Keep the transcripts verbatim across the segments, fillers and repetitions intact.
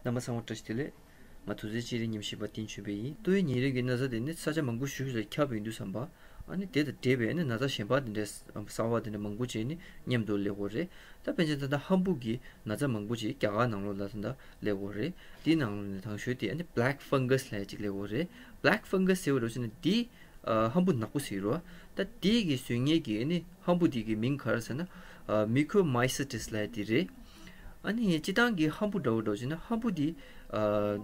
རྣམ་པ་ཚང་མ་བཀྲ་ཤིས་བདེ་ལེགས། ང་དུས་ཚོད་སྤྱི་རེ་ཉིན་བཞི་པ་བསྟན་ཆོས་འཕེལ་ཡིན། ཏོག་དབྱིབས་ཉིན་རེ་གི་ན་ཚ་དེ་ནི་ས་ཆ་མང་པོ་ཞིག་ལ་ཁྱབ་ཡོང་དུས་ཙམ་པ། ཨ་ནི་དེ་དང་འབྲེལ་བའི་ནི་ན་ཚ་གཞན་པ་དེ་འདྲའི་གསར་བ་དེ་འདྲ་མང་པོ་ཅིག་ནི་མཉམ་དུ་སླེབས་ཡོད་རེད། ད་དཔེར་ན་ད་ལྟ་ཧམ་བུ་གི་ན་ཚ་མང་པོ་ཅིག་རྒྱ་གར་ནང་ལོགས་ལ་ད་ལྟ་སླེབས་ཡོད་རེད། དེའི་ནང་ལོགས་ནས་དང་ཤོས་དེ་ཨ་ནི་black fungus ལབ་ཅིག་སླེབས་ཡོད་རེད། black fungus ཟེར་བ་རོ་ཅིག་ནི་དེ། ཨ་ཧམ་བུ་ནག་པོ་ཟེར་རོ། ད་དེ་གི་བཟོ་མཁན་གྱི་ཨ་ནི་ཧམ་བུ་དེ་གི་མིང་ག་རེ་ཟེར་ན། ཨ་Mucormycetes ལབ་ཡ་དེ་རེད། ཨ་ནི་སྤྱིར་བཏང་གི་ཧམ་བུ་འདྲ་བོ་འདྲ་བོ་ཟེར་ན་ཧམ་བུ་དེ་ཨ་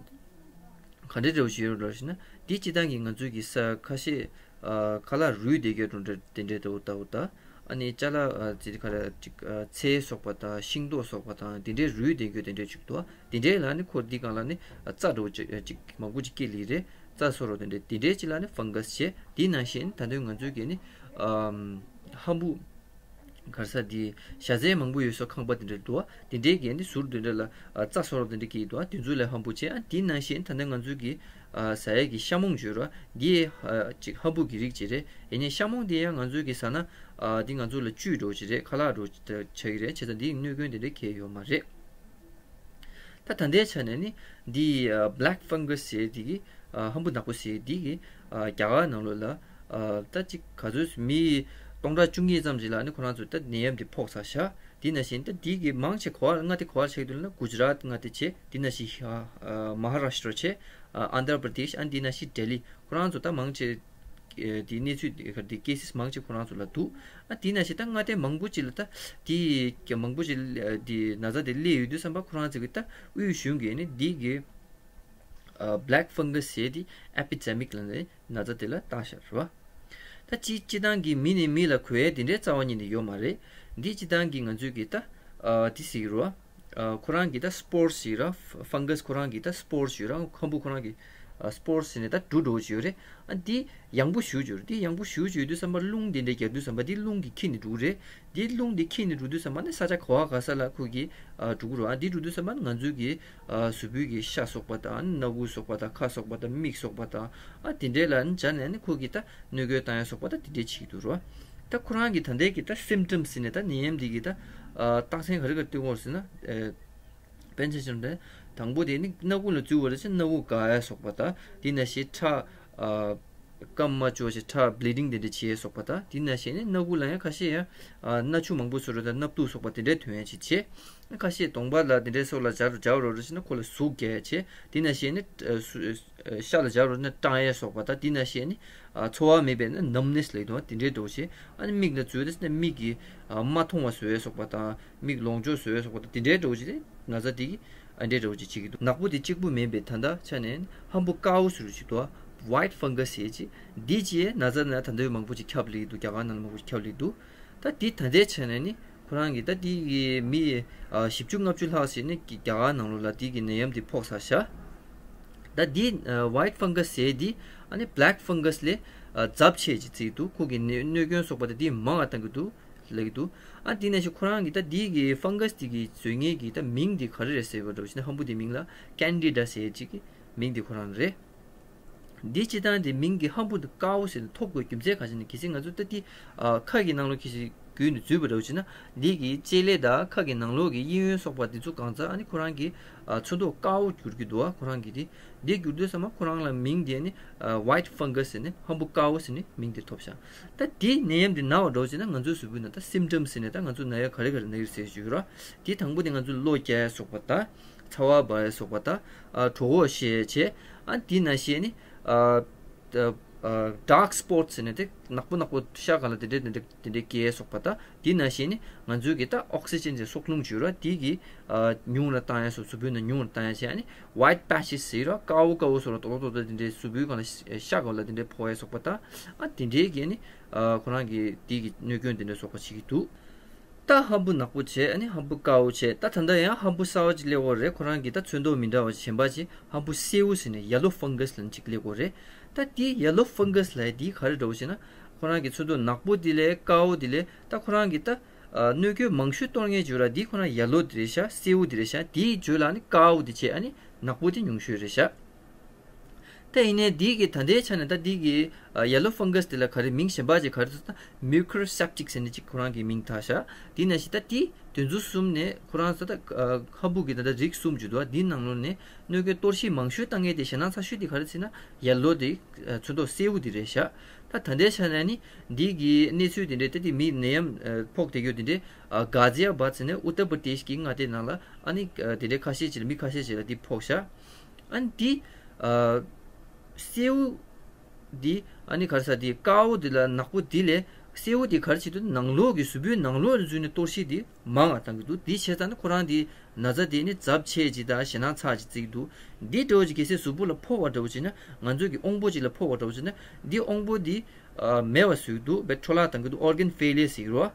ག་འདྲ་འདྲ་བོ་ཞིག་ཡོད་རེད་ཟེར་ན། དེ་སྤྱིར་བཏང་གི་ང་ཚོའི་གི་ས་ཁ་ཤས་ཨ་ཁ་ལག་རུལ་བསྡད་རྒྱུ་འདྲ་དེ་འདྲའི་འདྲ་བོ་ལྟ་བུ་ད། ཨ་ནི་ཅ་ལག་ཨ་ཅི་ག་རེ་ཅིག་ཨ་ཚལ་སོགས་པ་དང་ཤིང་ཏོག་སོགས་པ་དང་དེ་འདྲའི་རུལ་བསྡད་རྒྱུ་དེ་འདྲའི་ཅིག་འདུག་དེ་འདྲའི་ལ་ནི་ཁོ་འདི་སྒང་ལ་ནི་རྩ་འདྲ་བོ་ཅིག་ཅིག་མང་པོ་ཅིག་སྐྱེ་ལེ་རེད། རྩ་སོགས་རོ་དེ་འདྲའི་དེ་འདྲའི་ཅིག་ལ་ནི་fungus བྱས། དེའི་ནང་བཞིན་ད་དུང་ང་ཚོའི་གི་ནི་ཨམ་ཧམ་བུ་ག་རེ་ཟེར་དེ་བཞའ་ཚན་མང་པོ་ཡོད་ས་ཁང་པ་དེ་འདྲ་འདུག་དེ་འདྲའི་གི་ནི་ཟུར་དེ་འདྲ་ལ་ཨ་རྩ་སོགས་རོ་དེ་འདྲ་གི་འདུག་དེ་ཚོ་ལ་ཧམ་བུ་བྱས། ཨ་དེའི་ནང་བཞིན་ད་ལྟ་ང་ཚོའི་གི་ཨ་ཟ་ཡས་ཀྱི་ཤ་མོང་བརྗོད་རོ་འདི་ཨ་ཅིག་ཧམ་བུ་གི་རིགས་ཅིག་རེད། ཡིན་ནའི་ཤ་མོང་དེ་ཡང་ང་ཚོའི་གི་ཟ་ན་ཨ་འདི་ང་ཚོ་ལ་བཅུད་འདྲ་བོ་ཅིག་རེད། ཁ་ལག་འདྲ་བོ་ཅིག་ཆགས་ཀྱི་རེད། བྱས་ཙང་འདིའི་གནོད་སྐྱོན་དེ་འདྲ་གང་ཡང་ཡོད་མ་རེད། ད་ད་ལྟའི་ཆ་ནས་ནི་འདི་ཨ་black fungus ཟེར་འདི་གི་ཨ་ཧམ་བུ་ནག་པོ་ཟེར་འདི་གི་ཨ་རྒྱ་གར་ནང་ལོགས་ལ་ཨ་ད་ཅིག་ག་ཚོད་མི་སྟོང་ཕྲག་བཅུ་གཉིས་ཙམ་ཞིག་ལ་ནི་ཁོ་རང་ཚོ་ད་ནད་ཡམས་འདི་ཕོག་ཚར་ཤག་དེ་ནང་བཞིན་ད་འདི་གི་མང་ཆེ་ག་པར་མངའ་སྡེ་ག་པར་ཆགས་འདུག་ལབ་ན་གུ་ཇི་རཱཏ་མངའ་སྡེ་བྱས། དེ་ནང་བཞིན་ཨ་མ་ཧ་རཱ་ཤི་ཏྲ་བྱས། ཨ་ཨན་དྷྲ་པྲ་དེཤ། ཨ་དེ་ནང་བཞིན་ལྡི་ལི། ཁོ་རང་ཚོ་ད་མང་ཆེ་ཨེ་དེའི་གནས་ཚུལ་དེ་ག་དེ་ཀེ་སིས་མང་ཆེ་ཁོ་རང་ཚོ་ལ་འདུག་ཨ་དེ་ནང་བཞིན་ད་མངའ་སྡེ་མང་པོ་ཅིག་ལ་ད་དེ་ག་མང་པོ་ཅིག་ཨ་དེ་ན་ཚ་དེ་སླེབས་ཡོད་དུས་ཙམ་པ་ཁོ་རང་ཚོ་གི་ད་དབུས་གཞུང་གིས་ནི་འདི་གི་ཨ་black fungus ཟེར་དེ་epidemic ལབ་ནས་ན་ཚ་དེ་ལ་བཏགས་ཤག་རེད་བ། ད་སྤྱི་སྤྱིར་བཏང་གི་མི་ནས་མི་ལ་འགོས་ཡས་དེ་འདྲའི་རྩ་བ་ཉིད་ནས་ཡོད་མ་རེད། འདི་སྤྱིར་བཏང་གི་ང་ཚོའི་གི་ད་ཨ་དེ་ཟེར་གི་རེད་བ། ཨ་ཁོ་རང་གི་ད་སི་པོར་སི་ཟེར་ར། ཧྥ་ཧྥང་གྷ་སི་ཁོ་རང་གི་ད་སི་པོར་སི་ཟེར་ར། ཁམ་བུ་ཁོ་རང་གི་ཨ་སི་པོར་སི་ཟེར་ནས་ད་འབྲུ་འདྲ་བོ་ཅིག་ཡོད་རེད། ཨ་འདི་ཡང་པོ་ཞེ་པོ་ཅིག་ཡོད་རེད། འདི་ཡང་པོ་ཞེ་པོ་ཅིག་ཡོད་དུས་ཙམ་པ་རླུང་འདི་འདྲ་རྒྱག་དུས་ཙམ་པ་འདི་རླུང་གིས་འཁྱེར་ནས་འགྲོ་གི་རེད། འདི་རླུང་འདི་འཁྱེར་ནས་འགྲོ་དུས་ཙམ་པ་ནི་ས་ཆ་ག་པ་ག་ས་ལ་ཁོ་གི་ཨ་འགྲོ་གི་རེད། ཨ་འདི་འགྲོ་དུས་ཙམ་པ་ནི་ང་ཚོའི་གི་ཨ་གཟུགས་པོའི་གི་ཤ་སོགས་པ་དང་སྣ་ཁུག་སོགས་པ་དང་ཁ་སོགས་པ་དང་མིག་སོགས་པ་དང་ཨ་དེ་འདྲའི་ལ་ནི་སྦྱར་ནས་ནི་ཁོ་གི་ད་གནོད་སྐྱོན་བཏང་ཡ་སོགས་པ་ད་དེ་འདྲའི་བྱེད་ཀྱི་འདུག་ར། ད་ཁོ་རང་གི་ད་ལྟའི་གི་ད་སིམ་ཊམ་ཟེར་ནས་ད་ནད་ཡམས་འདི་གི་ད་ཨ་རྟགས་མཚན་ག་རེ་ག་རེ་སྟོན་གྱི་ཡོད་ཟེར་ན། ཨེ་དཔེར་ན་ཆ་བཞག་ན་དང་པོ་དེ་ནི་སྣ་ཁུག་ལ་འཛུལ་བ་རེད་ཅེ་སྣ་ཁུག་འགག་ཡ་སོགས་པ་ད། དེ་ནང་བཞིན་ཁྲག་ཨ་སྐམ་མ་ཅོ་ཞེ་ཁྲག་བྷི་ལི་ཌིང་དེ་འདྲ་བྱེད་ཡ་སོགས་པ་ད། དེ་ནང་བཞིན་ནི་སྣ་ཁུག་ལ་ཡང་ཁ་ཤས་ཡང་ཨ་སྣ་ཆུ་མང་པོ་བཟོ་ར་ད་སྣབས་སྟུག་སོགས་པ་དེ་འདྲའི་ཐོན་ཡ་ཅིག་བྱེད། ཁ་ཤས་གདོང་པ་ལ་དེ་འདྲའི་སོགས་ལ་སྦྱར་སྦྱར་རོ་རེད་ཅེ་ན་ཁོ་ལ་ཟུག་རྒྱག་ཡ་བྱེད། དེ་ནང་བཞིན་ནི་ཨ་སུ་ཨ་ཤ་ལ་སྦྱར་རོ་ན་སྐྲངས་ཡ་སོགས་པ་ད། དེ་ནང་བཞིན་ནི་ཨ་ཚོར་བ་མེད་པའི་ནི་ནམ་ནེ་སི་ལབ་ཀྱི་འདུག་པ། དེ་འདྲའི་འདྲ་བོ་ཞིག་ཨ་ནི་མིག་ལ་འཛུལ་ཏེ་ནི་མིག་གི་ཨ་མ་མཐོང་བ་བཟོ་ཡ་སོགས་པ་དང་མིག་ལོག་འགྱོ་བཟོ་ཡ་སོགས་པ་དང་དེ་འདྲའི་འདྲ་བོ་ཞིག་དེ་ན་ཚ་དེ་གི་ཨ་འདྲའི་འདྲ་བོ་ཅིག་བྱེད་ཀྱི་འདུག་ནག་པོ་དེ་གཅིག་པུ་མིན་པའི་ད་ལྟ་ཆ་ནས་ཧམ་བུ་དཀར་པོ་ཟེར་བ་ཅིག་འདུག་པ། ཝའིཊ་ཕང་གྷ་སི་ཟེར་ཅིག་འདི་ཅིག་ན་ཚ་ན་ད་ལྟ་མང་པོ་ཅིག་ཁྱབ་ལེ་འདུག་རྒྱ་གར་ནང་ལ་མང་པོ་ཅིག་ཁྱབ་ལེ་འདུག་ད་འདི་ད་ལྟའི་ཆ་ནས་ནི་ཁོ་རང་གི་ད་འདི་གི་མི་ཨ་བཞི་བཅུ་ལྔ་བཅུ་ལྷག་ཞིག་ནི་རྒྱ་གར་ནང་ལོགས་ལ་འདི་གི་ནད་ཡམས་འདི་ཕོག་ཚར་ཤག་ད་འདི་ཨ་ཝའིཊ་ཕང་གྷ་སི་ཟེར་འདི་ཨ་ནི་བྷི་ལེག་ཕང་གྷ་སི་ལས་ཨ་ཚབས་ཆེ་ཅིག་བརྩི་གི་འདུག་ཁོ་གི་ནད་གནོད་སྐྱོན་སོགས་པ་ད་འདི་མང་བ་བཏང་གི་འདུག་ལབ་ཀྱི་འདུག་ཨ་འདི་ནང་བཞིན་ཁོ་རང་གི་ད་འདི་གི་ཕང་གྷ་སི་འདི་གི་བཟོ་མཁན་གི་ད་མིང་འདི་ག་རེ་རེད་ཟེར་བ་འདྲ་བོ་ཞིག་ན་ཧམ་བུ་འདི་མིང་ལ་ཀན་ཌི་ཌ་ཟེར་ཅིག་གི་མིང་འདི་ཁོ་རང་རེད། འདི་སྤྱིར་བཏང་འདི་མིང་གི་ཧམ་བུ་འདི་དཀར་པོ་ཟེར་ནས་ཐོགས་དགོས་རྒྱུ་མཚན་ག་ཅི་ན་གལ་སྲིད་ང་ཚོ་ད་འདི་ཨ་ཁ་གི་ནང་ལོགས་ཁྱེད་ཀྱིས་འགུལ་ནས་འཛུལ་བ་འདྲ་བོ་ཞིག་ན་འདི་གི་ལྕེ་ལེ་དང་ཁ་གི་ནང་ལོགས་ཀྱི་གཡས་གཡོན་སོགས་པ་འདི་ཚོ་གང་ཚང་ཨ་ནི་ཁོ་རང་གི་ཨ་ཚོན་མདོག་དཀར་པོ་འགྱུར་གྱི་འདུག་ཨ་ཁོ་རང་གི་འདི་འདི་འགྱུར་དུས་ཙམ་པ་ཁོ་རང་ལ་མིང་འདི་ཨ་ནི་ཨ་ཝའིཊ་ཕང་གྷ་སི་ཟེར་ནས་ཧམ་བུ་དཀར་པོ་ཟེར་ནས་མིང་འདི་ཐོབ་ཤག་ད་འདི་ནད་ཡམས་འདི་ན་བ་འདྲ་བོ་ཞིག་ན་ང་ཚོའི་གཟུགས་པོའི་ནང་ད་སིམ་ཊམ་ཟེར་ནས་ད་ང་ཚོ་ན་ཡ་ག་རེ་ག་རེ་ན་གི་རེད་ཟེར་ཞུ་ར། འདི་དང་པོ་འདི་ང་ཚོ་གློ་རྒྱག་ཡ་སོགས་པ་ད། ཚ་བ་འབར་ཡ་སོགས་པ་ད། ཨ་གྲོད་ཁོག་བཤལ་བྱས། ཨ་འདི་ནང་བཞིན་ནི་ཨ་ད་ཨ་ཌརྐ་སི་པོཊ་ཟེར་ནས་དེ་ནག་པོ་ནག་པོ་ཤ་སྒང་ལ་དེ་འདྲས་དེ་འདྲས་དེ་འདྲས་སྐྱེ་ཡ་སོགས་པ་ད། འདི་ནང་བཞིན་ནི་ང་ཚོའི་གི་ད་ཨོག་སི་ཇན་ཟེར་སྲོག་རླུང་བྱོས་ར་དེ་གི་ཨ་ཉུང་ར་བཏང་ཡ་སོགས་གཟུགས་པོའི་ནང་ཉུང་ར་བཏང་ཡ་བྱས། ཨ་ནི་ཝའིཊ་པེ་ཆི་སི་ཟེར་ར་དཀར་པོ་དཀར་པོ་སོགས་ལ་དོག་དོག་དོག་དེ་འདྲས་གཟུགས་པོའི་སྒང་ལ་ཤ་སྒང་ལ་དེ་འདྲས་ཕོག་ཡ་སོགས་པ་ད། ཨ་དེ་འདྲས་གི་ནི་ཨ་ཁོ་རང་གི་དེ་གི་གནོད་སྐྱོན་དེ་འདྲས་སོགས་པ་བྱེད་ཀྱི་འདུག་ད་ཧམ་བུ་ནག་པོ་བྱས། ཨ་ནི་ཧམ་བུ་དཀར་པོ་བྱས། ད་ད་ལྟ་ཡང་ཧམ་བུ་གསར་པ་ཅིག་སླེབས་ཡོད་རེད། ཁོ་རང་གི་ད་ཚོན་མདོག་མི་འདྲ་བ་གཞན་པ་ཅིག་ཧམ་བུ་སེར་པོ་ཟེར་ནས་ཡེ་ལོ་ཕང་གྷ་སི་ལབ་ཅིག་སླེབས་ཡོད་རེད། ད་དེ་ཡེ་ལོ་ཕང་གྷ་སི་ལབ་དེ་ག་རེ་འདྲ་བོ་ཞེ་ན། ཁོ་རང་གི་ཚོན་མདོག་ནག་པོ་དེ་ལས་དཀར་པོ་དེ་ལས་ད་ཁོ་རང་གི་ད་ཨ་གནོད་སྐྱོན་མང་ཤོས་གཏོང་མཁན་བརྗོད་ར་དེ་ཁོ་རང་ཡེ་ལོ་དེ་རེད་ཤག་སེར་པོ་དེ་རེད་ཤག་དེའི་བརྗོད་ལ་ནི་དཀར་པོ་དེ་བྱས། ཨ་ནི་ནག་པོ་དེ་ཉུང་ཤོས་རེད་ཤག་ད་ཡིན་ནའི་འདི་གི་ད་ལྟའི་ཆ་ནས་ད་འདི་གི་ཨ་ཡེ་ལོ་ཕང་གྷ་སི་དེ་ལ་ག་རེ་མིང་གཞན་པ་ཅིག་ག་རེ་ཟེར་ན་མིའུ་ཀར་སེབ་ཊིག་ཟེར་ནས་ཅིག་ཁོ་རང་གི་མིང་བཏགས་ཤག་དེ་ནང་བཞིན་ད་འདི་ དེ་ཚོ་གསུམ་ནས་ཁོ་རང་ཚོ་ད་ཧམ་བུ་གི་ད་ལྟ་རིགས་གསུམ་བརྗོད་འདུག་འདིའི་ནང་ལོགས་ནས་གནོད་འགེལ་གཏོར་བཤིག་མང་ཤོས་བཏང་མཁན་དེ་ཞེད་སྣང་ཚ་ཤོས་དེ་ག་རེ་ཟེར་ན་ཡེ་ལོ་དེ་ཚོན་མདོག་སེར་པོ་དེ་རེད་ཤག་ད་ད་ལྟའི་ཆ་ནས་ནི་འདི་གི་གནས་ཚུལ་དེ་འདྲས་ད་དེ་མི་ནད་ཡམས་ཕོག་བསྡད་ཡོད་དེ་འདྲས་གྷ་ཛི་ཨ་བཱད་ཟེར་ནས་ཨུ་ཏར་པར་དེཤ་གི་མངའ་སྡེ་ནང་ལ་ཨ་ནི་དེ་འདྲས་ཁ་ཤས་ཅིག་ལ་མི་ཁ་ཤས་ཅིག་ལ་འདི་ཕོག་ཤག་ཨ་ནི་འདི་སེར་པོ་འདི་ཨ་ནི་ག་རེ་ཟེར་འདི་དཀར་པོ་འདི་ལ་ནག་པོ་འདི་ལས་སེར་པོ་འདི་ག་རེ་བྱེད་དུས་ནང་ལོགས་ཀྱི་གཟུགས་པོའི་ནང་ལོགས་ལ་འཛུལ་ནས་གཏོར་བཤིག་འདི་མང་བ་བཏང་གི་འདུག་འདི་བྱས་ཙང་ནི་ཁོ་རང་འདི་ན་ཚ་འདི་ནི་ཚབས་ཆེ་ཅིག་དང་ཞེད་སྣང་ཚ་ཅིག་བརྩི་གི་འདུག་འདི་འདྲ་བོ་ཅིག་གལ་སྲིད་གཟུགས་པོ་ལ་ཕོག་པ་འདྲ་བོ་བྱས་ན་ང་ཚོ་གི་དབང་པོ་ཅིག་ལ་ཕོག་པ་འདྲ་བོ་བྱས་ན་འདི་དབང་པོ་འདི་མེད་པ་བཟོ་གི་འདུག་བས་འཕྲོ་བརླག་བཏང་གི་འདུག organ failure ཟེར་གི་རེད་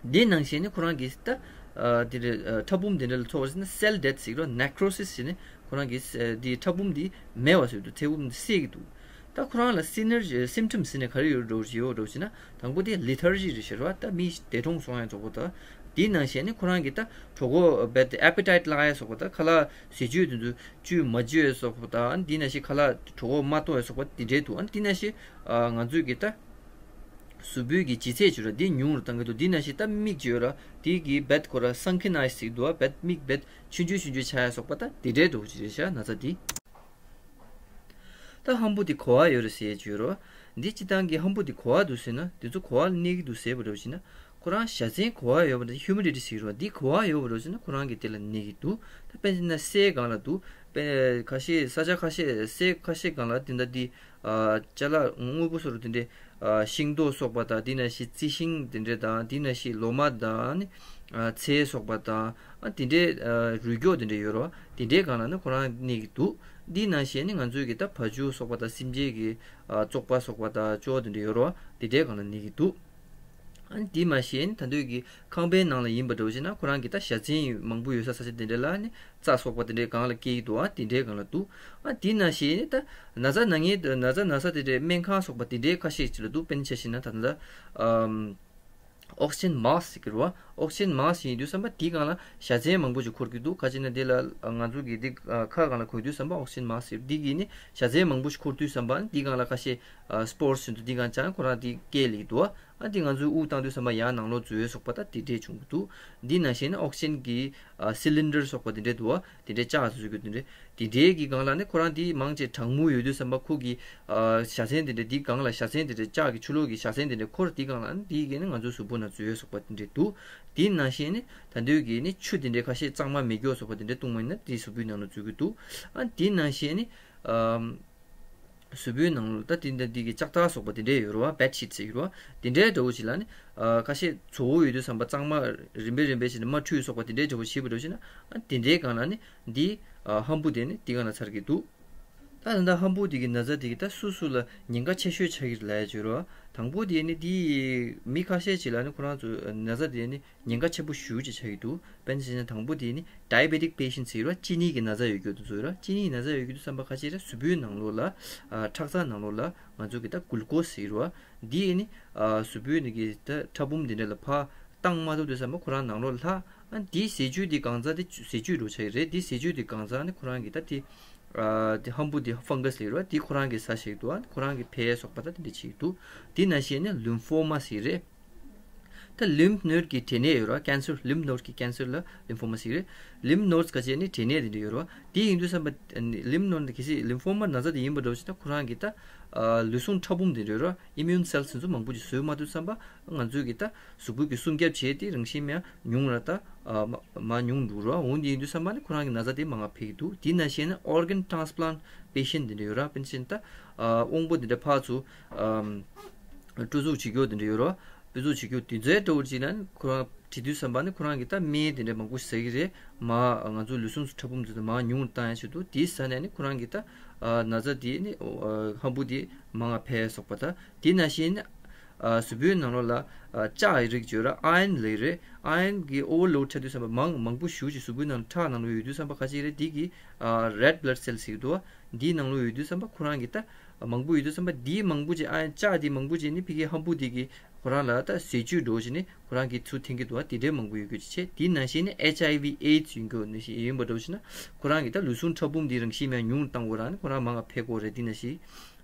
བ། འདི་ནང་བཞིན་ནི་ཁོ་རང་གི་ད་ཨ་དེ་འདྲ་ཨ་ཕྲ་ཕུང་དེ་འདྲ་ལ་ཚོར་བ་ཟེར་ན་cell death ཟེར་གི་རེད་བ། necrosis ཟེར་ནས་ཁོ་རང་གི་ཨ་འདི་ཕྲ་ཕུང་འདི་མེད་པ་བཟོས་འདུག་ཚེ་ཕུང་འདི་སད་ཀྱི་འདུག་ད་ཁོ་རང་ལ་syner- symptoms ཟེར་ནས་ག་རེ་ཡོད་འགྲོ་ཡོད་འགྲོ་ཟེར་ན་དང་པོ་དེ་lethargy རེད་ཤག་རེད་བ། ད་མི་འདས་གྲོངས་སོང་ཡ་ཚོགས་པ་དང་། འདི་ནང་བཞིན་ནི་ཁོ་རང་གི་ད་གྲོད་ཁོག་བས་appetite བརླག་ཡ་ཚོགས་པ་དང་ཁ་ལག་ཟས་བཅུད་དེ་ཚོ་བཅུད་མ་བཅུད་ཡ་ཚོགས་པ་དང་། འདི་ནང་བཞིན་ཁ་ལག་གྲོད་ཁོག་མ་གཏོང་ཡ་ཚོགས་པ་འདི་འདྲས་འདུག་ཨ་འདི་ནང་བཞིན་ཨ་ང་ཚོས་གི་ད་གཟུགས་པོའི་གི་ལྗིད་ཚད་ཅིག་ར་འདི་ཉུང་རུ་བཏང་གི་འདུག་འདི་ནང་བཞིན་ད་མིག་ཅིག་ཡོད་ར་དེ་གི་བད་ཁོ་ར་sunken eyes ཟེར་གི་འདུག་བ། བད་མིག་བད་ཆུང་ཆུང་ཆུང་ཆུང་ཆགས་ཡ་སོགས་པ་ད་དེ་འདྲའི་འདྲ་བོ་ཅིག་རེད་ཤག་ན་ཚ་འདི། ད་ཧམ་བུ་འདི་གོ་བ་ཡོད་རེད་ཟེར་ཡ་ཅིག་ཡོད་ར་འདི་སྤྱི་བཏང་གི་ཧམ་བུ་འདི་གོ་བ་འདུག་ཟེར་ན་འདི་ཚོ་གོ་བ་ལ་གནས་ཀྱི་འདུག་ཟེར་བ་འདྲ་བོ་ཅིག་ན་ཁོ་རང་བཞའ་ཚན་གོ་བ་ཡོད་པ་འདི་humidity ཟེར་གི་ར་འདི་གོ་བ་ཡོད་པ་འདྲ་བོ་ཅིག་ན་ཁོ་རང་གི་དེ་ལ་གནས་ཀྱི་འདུག་ད་དཔེར་ན་སའི་སྒང་ལ་འདུག་དཔེ་ཁ་ཤས་ས་ཆ་ཁ་ཤས་སའི་ཁ་ཤས་སྒང་ལ་དེ་འདྲ་འདི་ཨ་ཅ་ལག་དངོས་པོ་སོགས་དེ་འདྲའི་ཨ་ཤིང་ཏོག་སོགས་པ་དང་དེ་ནང་བཞིན་རྩི་ཤིང་དེ་འདྲ་དང་དེ་ནང་བཞིན་ལོ་མ་དང་ནི་ཨ་ཚལ་སོགས་པ་དང་ཨ་དེ་འདྲའི་ཨ་རུས་སྐྱོགས་དེ་འདྲ་ཡོད་རེད་བ། དེ་འདྲའི་སྒང་ལ་ནི་ཁོ་རང་གནས་ཀྱི་འདུག་འདི་ནང་བཞིན་ནི་ང་ཚོའི་གི་ད་བ་ཕྱུགས་སོགས་པ་དང་སེམས་ཅན་གྱི་ཨ་བཙོག་པ་སོགས་པ་དང་ཅོག་དེ་འདྲ་ཡོད་རེད་བ། དེ་འདྲའི་སྒང་ལ་གནས་ཀྱི་འདུག་ཨ་ནི་དེ་མ་ཤེས་ནི་ད་འདོད་ཀྱི་ཁང་པའི་ནང་ལ་ཡིན་པ་འདྲ་བོ་ཞིག་ན་ཁོ་རང་གི་ད་བཞའ་ཚན་མང་པོ་ཡོད་ས་ས་ཆ་དེ་འདྲ་ལ་ནི་རྩྭ་སོགས་པ་དེ་འདྲའི་སྒང་ལ་སྐྱེ་ཡི་འདུག་ཨ་དེ་འདྲའི་སྒང་ལ་འདུག་ཨ་དེ་ན་ཤེས་ནི་ད་ན་ཚ་ན་ངེས་ན་ཚ་ན་ཚ་དེ་འདྲའི་སྨན་ཁང་སོགས་པ་དེ་འདྲའི་ཁ་ཤས་ཅིག་ལ་འདུག་དཔེར་ན་ཆ་བཞག་ན་ད་ལྟ་ཨམ་oxygen mask ཟེར་གི་རེད་བ། oxygen mask ཡིན་དུས་ཙམ་པ་དེའི་སྒང་ལ་བཞའ་ཚན་མང་པོ་ཞིག་འཁོར་གྱི་འདུག་ག་ཅི་ན་དེ་ལ་ང་ཚོ་གི་དེ་ཁ་སྒང་ལ་གོན་དུས་ཙམ་པ་oxygen mask ཟེར་དེ་གི་ནི་བཞའ་ཚན་མང་པོ་ཞིག་འཁོར་དུས་ཙམ་པ་དེའི་སྒང་ལ་ཁ་ཤས་spores ཡིན་དུས་དེའི་སྒང་ཅང་ཁོ་རང་དེ་སྐྱེ་ལེགས་འདུག་ཨ་དེ་ང་ཚོས་དབུགས་བཏང་དུས་ཙམ་པ་ཡང་ནང་ལོགས་འཛུལ་ཡས་སོགས་པ་ད་དེ་འདྲས་བྱུང་གི་འདུག་འདི་ནང་བཞིན་ནི་oxygen གི་ཨ་cylinder སོགས་པ་དེ་འདྲས་འདུག་བ། དེ་འདྲས་ལྕགས་བཟོ་གི་དེ་འདྲས་དེ་འདྲས་ཀྱི་སྒང་ལ་ནི་ཁོ་རང་དེ་མང་ཆེ་གྲང་མོ་ཡོད་དུས་ཙམ་པ་ཁོ་གི་ཨ་བཞའ་ཚན་དེ་འདྲས་དེའི་སྒང་ལ་བཞའ་ཚན་དེ་འདྲས་ལྕགས་ཀྱི་ཆུ་ལོག་གི་བཞའ་ཚན་དེ་འདྲས་འཁོར་དེའི་སྒང་ལ་ནི་དེའི་གི་ནི་ང་ཚོའི་གཟུགས་པོ་ནང་འཛུལ་ཡས་སོགས་པ་དེ་འདྲས་འདུག་དེ་ནང་བཞིན་ནི་ད་འདོད་ཀྱི་ནི་ཆུ་དེ་འདྲས་ཁ་ཤས་གཙང་མ་མེད་རྒྱུ་སོགས་པ་དེ་འདྲས་བཏུང་བ་ཡིན་ན་དེའི་གཟུགས་པོའི་ནང་ལ་འཛུལ་གི་འདུག་ཨ་དེ་ནང་བཞིན་ནི་ཨམ། གཟུགས་པོའི་ནང་ལ་ད་དེ་འདྲ་འདི་གི་ལྕགས་ཐག་སོགས་པ་དེ་འདྲས་ཡོད་རེད་བ། bed sheet ཟེར་གྱི་རེད་བ། དེ་འདྲའི་འདྲ་བོ་ཞིག་ལ་ནི་ཨ་ཁ་ཤས་བཙོག་པ་ཡོད་དུས་ཙམ་པ་གཙང་མ་རིམ་པས་རིམ་པས་བྱས་ནས་མ་འཁྲུད་སོགས་པ་དེ་འདྲའི་འདྲ་བོ་བྱེད་པ་འདྲ་བོ་ཞིག་ན་ཨ་དེ་འདྲའི་སྒང་ལ་ནི་འདི་ཨ་ཧམ་བུ་དེ་ནི་དེ་སྒང་ལ་ཚར་གྱི་འདུག་ད་ད་ལྟ་ཧམ་བུ་དེ་གི་ན་ཚ་དེ་གི་ད་སུ་སུ་ལ་ཉེན་ཁ་ཆེ་ཤོས་ཆགས་ཀྱི་རེད་ལབ་ཡ་ཅིག་ཡོད་རེད་བ། དང་པོ་དེ་ནི་འདི་མི་ཁ་ཤས་ཅིག་ལ་ནི་ཁོ་རང་ཚོ་ན་ཚ་དེ་ནི་ཉེན་ཁ་ཆེན་པོ་ཞེ་པོ་ཅིག་ཆགས་ཀྱི་འདུག་དཔེར་ན་བྱས་ན་དང་པོ་དེ་ནི་diabetic patient ཟེར་བ་གཅིན་སྙི་གི་ན་ཚ་ཡོད་རྒྱུ་དེ་ཚོ་ཡོད་ར། གཅིན་སྙི་གི་ན་ཚ་ཡོད་རྒྱུ་དེ་ཙམ་པ་ཁ་ཤས་ར་གཟུགས་པོའི་ནང་ལོགས་ལ་ཨ་ཁྲག་རྩ་ནང་ལོགས་ལ་ང་ཚོ་གི་ད་glucose ཟེར་བ་འདི་ནི་ཨ་གཟུགས་པོའི་ནང་གི་ད་ཕྲ་ཕུང་འདི་འདྲ་ལ་ཕར་བཏང་མ་ཐུབ་དུས་ཙམ་པ་ཁོ་རང་ནང་ལོགས་ལྷག་ཨ་འདི་ཟས་བཅུད་འདི་གང་ཚ་དེ་ཟས་བཅུད་འགྲོ་ཆགས་ཀྱི་རེད། འདི་ཟས་བཅུད་འདི་གང་ཚ་ནི་ཁོ་རང་གི་ད་དེ་ཨ་དེ་ཧམ་བུ་འདི་fungus ཟེར་བ་འདི་ཁོ་རང་གི་ས་ཞིག་འདུག་ཨ་ཁོ་རང་གི་ཕའི་སོགས་པ་ད་དེ་འདྲ་བྱེད་ཀྱི་འདུག་འདི་ནང་བཞིན་ནི་lymphoma ཟེར་རེད། ད་lymph node གི་འབྲས་ནད་ཡོད་ར། cancer lymph node གི་cancer ལ་lymphoma ཟེར་རེད། lymph nodes ག་ཅེ་ནི་འབྲས་ནད་དེ་འདྲ་ཡོད་ར། དེ་ཡིན་དུས་ཙམ་པ་lymph node འདི་གལ་སྲིད་lymphoma ན་ཚ་དེ་ཡིན་པ་འདྲ་བོ་ཞིག་ན་ཁོ་རང་གི་ད་ལུས་ཟུངས་ཕྲ་ཕུང་དེ་འདྲ་ཡོད་ར། immune cells དེ་ཚོ་མང་པོ་ཅིག་བཟོས་མ་ཐུབ་ཙམ་པ་ང་ཚོའི་གི་ད་གཟུགས་པོའི་གི་སྲུང་སྐྱོབ་བྱེད་དེ་རང་བཞིན་མེད་ཉུང་ར། ད་མ་མ་ཉུང་འགྲོ་ར། འོ་འདི་ཡིན་དུས་ཙམ་པ་ནི་ཁོ་རང་གི་ན་ཚ་དེ་མང་ང་འཕེལ་གི་འདུག་དེ་ནང་བཞིན་ནི་organ transplant patient དེ་འདྲ་ཡོད་ར། དཔེར་ན་ད་དབང་པོ་དེ་འདྲ་ཕར་ཚུར་སྤྲོད་འཛུགས་བྱེད་རྒྱུ་དེ་འདྲ་ཡོད་རེད་བ། སྤྲོད་འཛུགས་བྱེད་རྒྱུ་དེ་ཚོའི་འདྲ་བོ་ཅིག་ལ་ནི་ཁོ་རང་བྲིས་དུས་ཙམ་པ་ནི་ཁོ་རང་གིས་ད་སྨན་དེ་འདྲ་མང་པོ་ཟ་གི་རེད། མ་ང་ཚོ་ལུས་ཟུངས་སུ་ཕྲ་ཕུང་དེ་ཚོ་མར་ཉུང་རུ་བཏང་ཡ་ཆེད་དུ་དེ་ཟ་ནས་ནི་ཁོ་རང་གི་ད་ན་ཚ་དེ་ནི་ཧམ་བུ་དེ་མང་ང་འཕེལ་སོགས་པ། ད་དེ་ནང་བཞིན་ནི་གཟུགས་པོའི་ནང་ལོགས་ལ་ལྕགས་ཡི་རིགས་བརྗོད་ར་iron ལབ་རེད། iron གི་overload ཆགས་དུས་ཙམ་པ་མང་མང་པོ་ཞེ་པོ་ཅིག་གཟུགས་པོའི་ནང་ཁྲག་ནང་ལོགས་ཡོད་དུས་ཙམ་པ་ག་ཅི་རེད། དེ་གི་red blood cell ཟེར་གི་འདུག་བ། འདིའི་ནང་ལོགས་ཡོད་དུས་ཙམ་པ་ཁོ་རང་གི་ད་མང་པོ་ཡོད་དུས་ཙམ་པ་འདིའི་མང་པོ་ཅིག་ཨ་ལྕགས་འདི་མང་པོ་ཅིག་ནི་ཕ་གི་ཧམ་བུ་འདི་གི་ཁོ་རང་ལ་ད་ཟས་བཅུད་འདྲ་བོ་ཅིག་ནི་ཁོ་རང་གི་ཚུར་འཐེན་གི་འདུག་བ། དེ་འདྲའི་མང་པོ་ཡོད་རྒྱུ་ཅིག་བྱས། དེའི་ནང་བཞིན་ནི་HIV AIDS ཡིན་དགོས་ནི་ཞིག་ཡིན་པ་འདྲ་བོ་ཅིག་ན་ཁོ་རང་གི་ད་ལུས་ཟུངས་ཕྲ་ཕུང་འདི་རང་བཞིན་མེད་ཉུང་རུ་བཏང་དགོས་ར་ནི་ཁོ་རང་མང་ང་འཕེལ་གོ་རེད། དེ་ནང་བཞིན་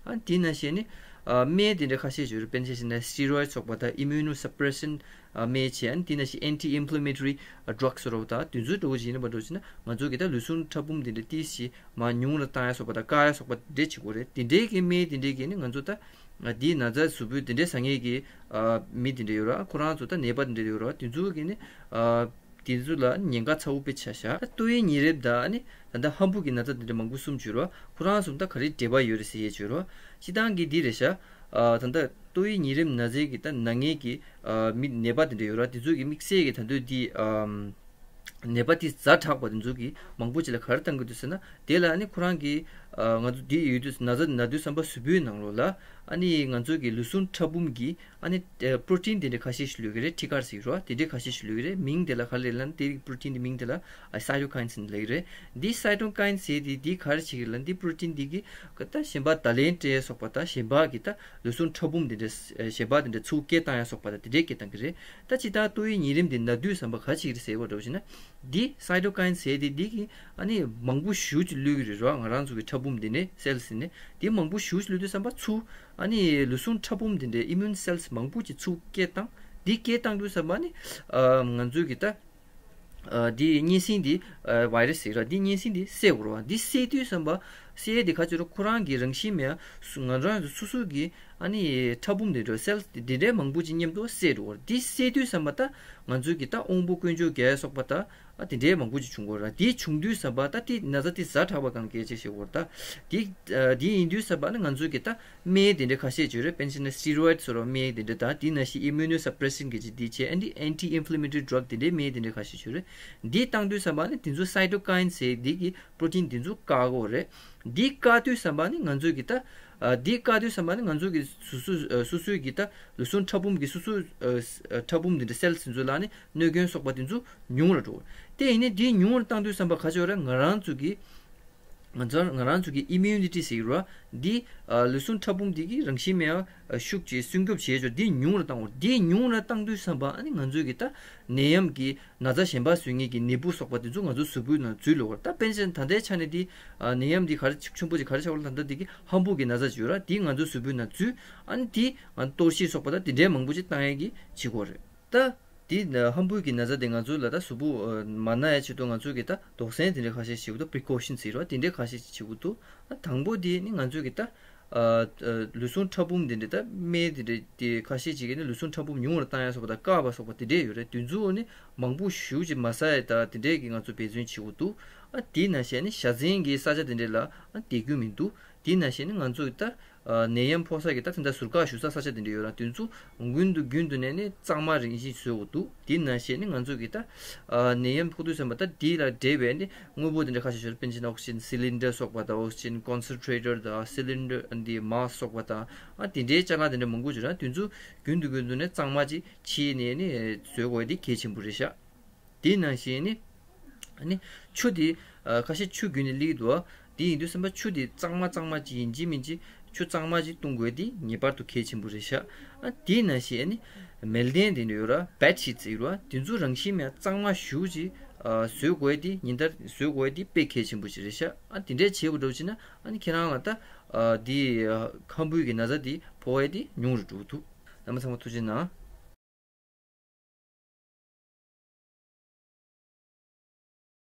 ཨ་དེའི་ནང་བཞིན་ནི་ ཨ་སྨན་དེ་འདྲ་ཁ་ཤས་ཡོད་རེད། དཔེར་ན་ཆ་བཞག་ན་སི་ཊི་རོ་ཡིཌ་སོགས་པ་དང་ཨི་མུ་ནོ་སབ་པ་རེ་སན་སྨན་བྱས། ཨ་ནི་དེ་ནང་བཞིན་ཨན་ཊི་ཨིན་ཕི་ལི་མེ་ཊ་རི་ཌྲག་སི་ཟེར་བ་དང་དེ་ཚོའི་འགྲོ་བཞིན་པ་འགྲོ་བཞིན་ན་ང་ཚོ་གི་ད་ལུས་ཟུངས་ཕྲ་ཕུང་དེ་འདྲ་ཏིས་ཞིག་མར་ཉུང་རུ་བཏང་ཡ་སོགས་པ་དང་བཀག་ཡ་སོགས་པ་དེ་འདྲ་བྱེད་དགོས་རེད། དེ་འདྲའི་གི་སྨན་དེ་འདྲའི་གི་ནི་ང་ཚོ་ད་ཨ་དེའི་ན་ཚ་གཟུགས་པོའི་དེ་འདྲའི་ཟ་མཁན་གི་ཨ་མི་དེ་འདྲ་ཡོད་ར། ཁོ་རང་ཚོ་ད་ནད་པ་དེ་འདྲ་ཡོད་ར། དེ་ཚོ་གི་ནི་ཨ་དེ་ཚོ་ལ་ཉེན་ཁ་ཚ་བོ་དཔེ་ཆེ་ཤག་ད་ཏོག་དབྱིབས་ཉིན་རེབ་དང་ཨ་ནི་ད་ལྟ་ཧམ་བུ་གི་ན་ཚ་དེ་འདྲ་མང་པོ་གསུམ་བྱོས་ར། ཁོ་རང་གསུམ་ད་ག་རེ་འབྲེལ་བ་ཡོད་རེད་ཟེར་ཡས་བྱོས་ར། སྤྱིར་བཏང་གི་འདི་རེད་ཤག་ཨ་ད་ལྟ་ཏོག་དབྱིབས་ཉིན་རེབ་ན་ཚའི་གི་ད་ན་མཁན་གི་ཨ་མི་ནད་པ་དེ་འདྲ་ཡོད་ར། དེ་ཚོ་གི་དམིགས་བསལ་གི་ད་དུང་འདི་ཨ་ནད་པ་དེ་ཛ་དྲག་པ་དེ་ཚོ་གི་མང་པོ་ཅིག་ལ་ག་རེ་བཏང་གི་འདུག་ཟེར་ན། དེ་ལ་ཨ་ནི་ཁོ་རང་གི་ཨ་ང་ཚོ་འདི་ཡོད་དུས་ན་ཚ་ན་དུས་ཙམ་པ་གཟུགས་པོའི་ནང་ལོགས་ལ་ཨ་ནི་ང་ཚོ་གི་ལུས་ཟུངས་ཕྲ་ཕུང་གི་ཨ་ནི་ཨ་པྲོ་ཊིན་དེ་འདྲ་ཁ་ཤས་ཤིག་ལུས་ཀྱི་རེད། ཊི་ག་ཟེར་རོ། དེ་འདྲ་ཁ་ཤས་ཤིག་ལུས་ཀྱི་རེད། མིང་དེ་ལ་ག་རེ་ལབ་ན་དེ་པྲོ་ཊིན་དེ་མིང་དེ་ལ་ཨ་སའི་ཊོ་ཀའིན་ཟེར་ནས་ལབ་ཀྱི་རེད། འདི་སའི་ཊོ་ཀའིན་ཟེར་དེ་འདི་ག་རེ་བྱེད་ཀྱི་ལབ་ན་འདི་པྲོ་ཊིན་འདི་གི་ད་གཞན་པ་བརྡ་ལན་སྤྲད་སོགས་པ་དང་གཞན་པ་གི་ད་ལུས་ཟུངས་ཕྲ་ཕུང་དེ་འདྲ་གཞན་པ་དེ་འདྲ་ཚུར་སྐྱེལ་བཏང་ཡ་སོགས་པ་དང་དེ་འདྲའི་སྐྱེལ་བཏང་གི་རེད། ད་ཅི་ད་ཏོག་དབྱིབས་ཉིན་རེབ་འདི་ན་དུས་ཙམ་པ་ག་བྱེད་ཀྱི་རེད་ཟེར་བ་འདྲ་བོ་བྱས་ན། འདི་སའི་ཊོ་ཀའིན་ཟེར་དེ་འདི་གི་ཨ་ནི་མང་པོ་ཞེ་ཅིག་ལུས་ཀྱི་རེད་ར། ང་རང་ཚོ་གི་ཕྲ་ཕུང་འདི་ནས་སེལ་ཟེར་ནས་འདི་མང་པོ་ཞེ་ཅིག་ལུས་དུས་ཙམ་པ་ཚུར་ཨ་ནི་ལུས་ཟུངས་ཕྲ་ཕུང་འདི་འདྲའི་ཨི་མུན་སེལ་མང་པོ་ཅིག་ཚུར་སྐྱེལ་བཏང་། འདི་སྐྱེལ་བཏང་དུས་ཙམ་པ་ཨ་ནི་ཨ་ང་ཚོ་གི་ད་ཨ་འདི་གཉན་སྲིན་འདི་ཨ་བྷའི་ར་སི་ཟེར་ར། འདི་གཉན་སྲིན་འདི་བསད་དགོས་རེད་བ། འདི་བསད་དུས་ཙམ་པ་བསད་དེ་ག་ཅི་རུ་ཁོ་རང་གི་རང་བཞིན་མེད་ང་རང་ཚོ་སོ་སོ་གི་ཨ་ནི་ཕྲ་ཕུང་དེ་འདྲ་སེལ་དེ་འདྲའི་མང་པོ་ཅིག་མཉམ་དུ་བསད་འགྲོ་བ་རེད། འདི་བསད་དུས་ཙམ་པ་ད་ང་ཚོ་གི་ད་དབང་པོ་དཀོན་མཆོག་བརྒྱད་སོགས་པ་ད་ཨ་དེ་འདྲའི་མང་པོ་ཅིག་བྱུང་གི་རེད། འདི་བྱུང་དུས་ཙམ་པ་ད་དེ་ན་ཚ་དེ་ཛ་དྲག་པ་གང་སྐད་ཆ་བཤད་གི་རེད། ད་དེ་ཨ་དེ་ཡིན་དུས་ཙམ་པ་ནི་ང་ཚོ་གི་ད་སྨན་དེ་འདྲ་ཁ་ཤས་ཅིག་ཡོད་རེད། དཔེར་ན་ཆ་བཞག་ན་སི་ཊི་རོ་ཡིཌ་ཟེར་བ་སྨན་དེ་འདྲ་དང་དེ་ནང་བཞིན་ཨི་མུ་ནོ་སབ་པྲེ་སན་གི་ཅིག་འདི་བྱས། ཨ་ནི་ཨན་ཊི་ཨིན་ཕི་ལི་མེ་ཊ་རི་ཌྲག་དེ་འདྲའི་སྨན་དེ་འདྲ་ཁ་ཤས་ཅིག་ཡོད་རེད། འདི་བཏང་དུས་ཙམ་པ་ནི་དེ་ཚོ་སའི་ཊོ་ཀའིན་ཟེར་འདི་གི་པྲོ་ཊིན་དེ་ཚོ་བཀག་གི་རེད། འདི་བཀག་དུས་ཙམ་པ་ནི་ང་ཚོ་གི་ད་ཨ་འདི་བཀག་དུས་ཙམ་པ་ནི་ང་ཚོ་གི་སོ་སོ་ཨ་སོ་སོའི་གི་ད་ལུས་ཟུངས་ཕྲ་ཕུང་གི་སོ་སོ་ཨ་ཨ་ཕྲ་ཕུང་དེ་འདྲ་སེལ་དེ་ཚོ་ལ་ནི་གནོད་སྐྱོན་སོགས་པ་དེ་ཚོ་ཉུང་རུ་འགྲོ་གི་རེད། དེ་ཡིན་ནའི་འདི་ཉུང་རུ་བཏང་དུས་ཙམ་པ་ག་ཅི་ཡོད་རེད། ང་རང་ཚོ་གི་ང་ཚོ་ང་རང་ཚོ་གི་ཨི་མུ་ནི་ཊི་ཟེར་གྱི་རེད་བ། འདི་ཨ་ལུས་ཟུངས་ཕྲ་ཕུང་འདི་གི་རང་བཞིན་མེད་པ་ཨ་ཤུགས་ཀྱིས་སྲུང་སྐྱོབ་བྱེད་ཆོག་འདི་ཉུང་རུ་བཏང་བ། འདི་ཉུང་རུ་བཏང་དུས་ཙམ་པ་ཨ་ནི་ང་ཚོ་གི་ད་ནད་ཡམས་ཀྱི་ན་ཚ་གཞན་པ་བཟོ་མཁན་གྱི་ནད་འབུ་སོགས་པ་དེ་ཚོ་ང་ཚོ་གཟུགས་པོའི་ནང་འཛུལ་ལོ་བར། ད་དཔེར་ན་ཆ་བཞག་ན་ད་ལྟའི་ཆ་ནས་འདི་ཨ་ནད་ཡམས་འདི་ག་རེ་ཆེན་པོ་ཅིག་ག་རེ་ཆགས་པ་རེད་ལབ་ན། ད་འདི་གི་ཧམ་བུ་གི་ན་ཚ་ཅིག་ཡོད་ར། འདི་ང་ཚོ་གཟུགས་པོའི་ནང་འཛུལ། ཨ་ནི་འདི་ང་ཚོ་གཏོར་བཤིག་སོགས་པ་ད་འདི་འདྲའི་མང་པོ་ཅིག་བཏང་ཡས་ཀྱི་བྱེད་སྒོ་རེད། ད་འདི་ཧམ་བུ་གི་ན་ཚ་དེ་ང་ཚོ་ལ་ད་གཟུགས་པོ་ཨ་མ་ན་ཡ་ཆེད་དུ་ང་ཚོ་གི་ད་དོགས་ཟོན་དེ་འདྲ་ཁ་ཤས་བྱེད་དགོས་འདུག་པི་རི་ཀོ་ཤན་ཟེར་བ་དེ་འདྲ་ཁ་ཤས་ཤིག་བྱེད་དགོས་འདུག་ཨ་དང་པོ་དེ་ནི་ང་ཚོ་གི་ད་ཨ་ཨ་ལུས་ཟུངས་ཕྲ་ཕུང་དེ་འདྲ་ད་སྨན་དེ་འདྲ་དེ་ཁ་ཤས་ཅིག་གིས་ནི་ལུས་ཟུངས་ཕྲ་ཕུང་ཉུང་རུ་བཏང་ཡ་སོགས་པ་དང་བཀག་པ་སོགས་པ་དེ་འདྲ་ཡོད་རེད། དེ་ཚོ་ནི་མང་པོ་ཞེ་ཅིག་མ་ཟ་ཡ་ད་དེ་འདྲས་ཀྱི་ང་ཚོ་འབད་བརྩོན་བྱེད་དགོས་འདུག་ཨ་དེ་ནང་བཞིན་ནི་བཞའ་ཚན་གྱི་ས་ཆ་དེ་འདྲ་ལ་ཨ་བསྡད་རྒྱུ་མི་འདུག་དེ་ནང་བཞིན་ནི་ང་ཚོ་གི་ད་ཨ་ནད་ཡམས་ཕོག་ས་གི་ད་དེ་འདྲ་ཟུར་བཀག་ཞུ་ས་ས་ཆ་དེ་འདྲ་ཡོད་ར། དེ་ཚོ་རྒྱུན་དུ་རྒྱུན་དུ་ནས་ནི་གཙང་མ་རིམ་བཞིན་བཟོ་དགོས་འདུག་དེ་ནང་བཞིན་ནི་ང་ཚོ་གི་ད་ཨ་ནད་ཡམས་ཕོག་དུས་ཙམ་པ་ད་དེ་ལ་འབྲེལ་བའི་ནི་དངོས་པོ་དེ་འདྲ་ཁ་ཤས་ཤིག་ཡོད་རེད། དཔེར་ན་ཆ་བཞག་ན་ཨོག་སི་ཇན་སི་ལིན་ཌར་སོགས་པ་དང་ཨོག་སི་ཇན་ཀོན་སེན་ཊི་རེ་ཊར་དང་སི་ལིན་ཌར་ཨ་འདི་མཱསྐ་སོགས་པ་དང་ཨ་དེ་འདྲའི་ཅ་ལག་དེ་འདྲ་མང་པོ་ཡོད་ར། དེ་ཚོ་རྒྱུན་དུ་རྒྱུན་དུ་ནས་གཙང་མ་ཅིག་བྱས་ནས་ནི་བཟོ་དགོས་དེ་གལ་ཆེན་པོ་རེད་ཤག་དེ་ནང་བཞིན་ནི་ཨ་ནི་ཆུ་དེ་ཨ་ཁ་ཤས་ཆུ་རྒྱུན་ནས་སླེབས་འདུག་དེ་ཡིན་དུས་ཙམ་པ་ཆུ་དེ་གཙང་མ་གཙང་མ་ཅིག་ཡིན་གཅིག་མིན་གཅིག་ཆུ་གཙང་མ་ཅིག་བཏུང་དགོས་དེ་ངེས་པར་དུ་གལ་ཆེན་པོ་རེད་ཤག་ཨ་དེ་ནང་བཞིན་ཨ་ནི་མལ་གདན་དེ་འདྲ་ཡོད་ར། བེཌ་ཤིཊ་ཟེར་གྱི་རེད་བ། དེ་ཚོ་རང་བཞིན་མེད་གཙང་མ་ཞེ་ཅིག་ཨ་བཟོ་དགོས་དེ་ཉིན་ལྟར་བཟོ་དགོས་དེ་དཔེ་གལ་ཆེན་པོ་ཞིག་རེད་ཤག་ཨ་དེ་འདྲས་བྱེད་པ་འདྲ་བྱས་ན་ཨ་ནི་ཁྱེད་རང་ལ་ད་ཨ་དེ་ཨ་ཧམ་བུའི་གི་ན་ཚ་དེ་ཕོག་ཡ་དེ་ཉུང་རུ་འགྲོ་གི་འདུག་རྣམ་པ་ཚང་མ་ཐུགས་རྗེ་གནང་།